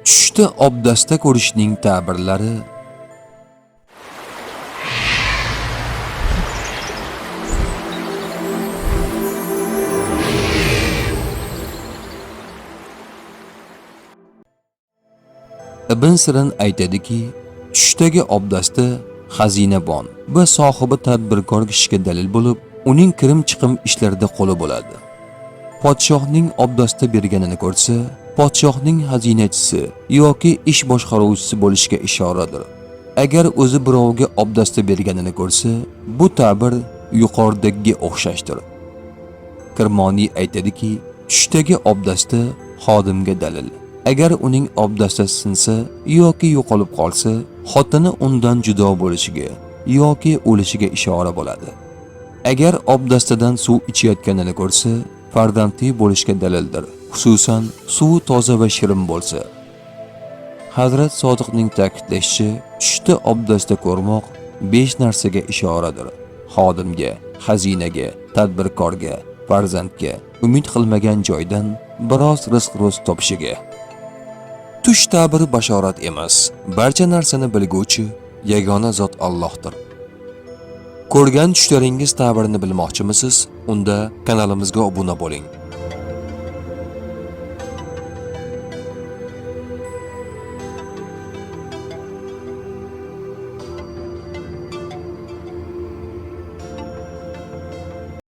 Tushda obdasta ko'rishning ta'birlari. Ibn Sirin aytadiki, tushdagi obdasta xazinabon va sohibi tadbirkor kishiga dalil bo'lib, uning kirim-chiqim ishlarida qo'li bo'ladi. Podshohning obdasta berganini ko'rsa, podshohning xazinachisi yoki ish boshqaruvchisi bo'lishiga ishoradir. Agar o'zi birovga obdasta berganini ko'rsa, bu ta'bir yuqoridagiga o'xshashdir. Kirmoniy aytadiki, tushdagi obdasta xodimga dalil. Agar uning obdastasi sinsa yoki yo'qolib qolsa, xotini undan judo bo'lishiga yoki o'lishiga ishora bo'ladi. Agar obdastadan suv ichayotganini ko'rsa, farzandli bo'lishga dalildir. Xususan, suvi toza va shirin bo'lsa. Hazrat Sodiqning ta'kidlashicha, tushda obdasta ko'rmoq 5 narsaga ishoradir. Xodimga, xazinaga, tadbirkorga, farzandga, umid qilmagan joydan biroz rizq-ro'z topishiga. Tush ta'biri bashorat emas. Barcha narsani bilguvchi yagona zot Allohdir. Ko'rgan tushlaringiz ta'birini bilmoqchimisiz? Unda kanalimizga obuna bo'ling.